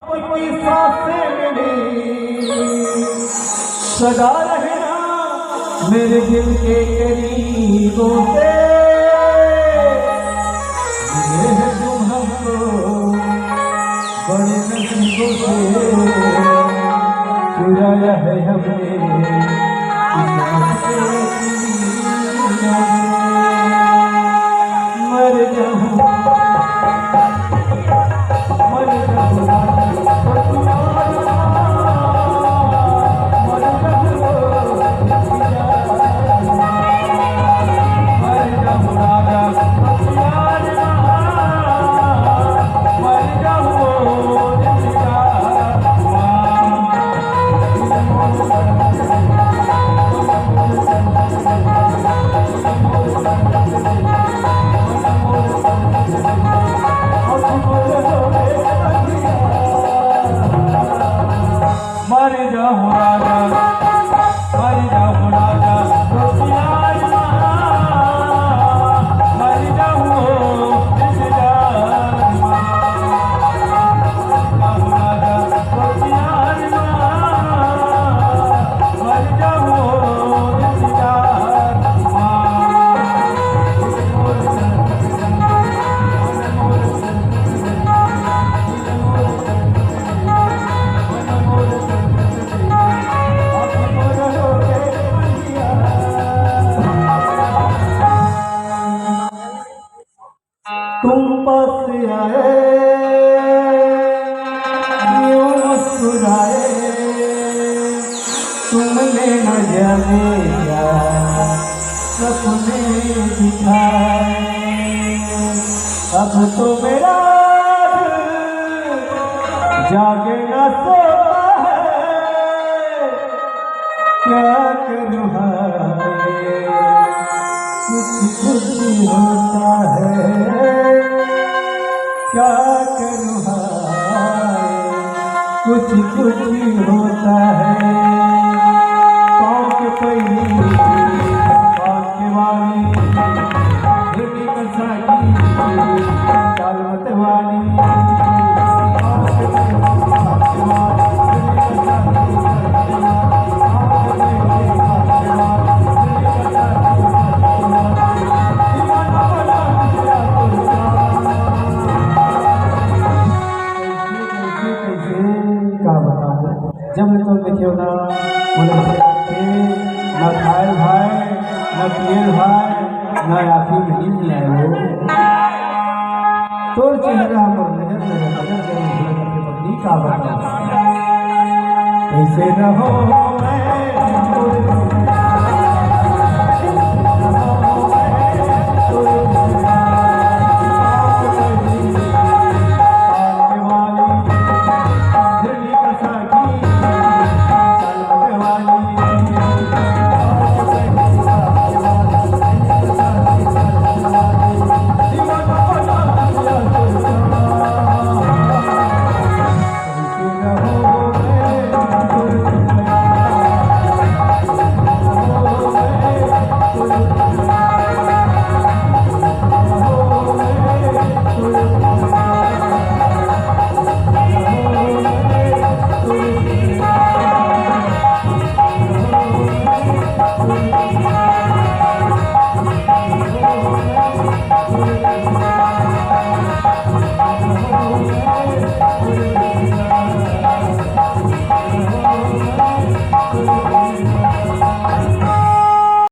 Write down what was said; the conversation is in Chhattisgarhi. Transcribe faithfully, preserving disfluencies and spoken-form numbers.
की सांसें मिली, सदा रहना मेरे दिल के करीबों से। ये है तुम हमको बड़े नसीबों से चुराया है हमने। मर जाऊं, मर जाऊं, मर जाऊं राजा, मर जाऊं राजा, दुखियारी माँ। मर जाऊं ओ इंतजार माँ। मर जाऊं राजा, दुखियारी माँ। मर जाऊं ओ इंतजार माँ। तुम पास आए, यूं मुस्कुराए, तुमने न जाने क्या सपने दिखाए। अब तो मेरा दिल जागे ना सोता है, क्या करूँ हाय, कुछ कुछ होता है, क्या करूँ हाय, कुछ कुछ होता है। पाँव के पैरी, पाँव के वाली, धुनी कसाई, चाल मत वाली। का बताऊं, जब ले तो देखियो ना, बोले ना खाए भाई, ना पिए भाई, ना आँखी में नींद नहीं आए हो। तोर चेहरा हमर नजर में, नजर में भूल करके पत्नी का बताऊं। कैसे रहो मैं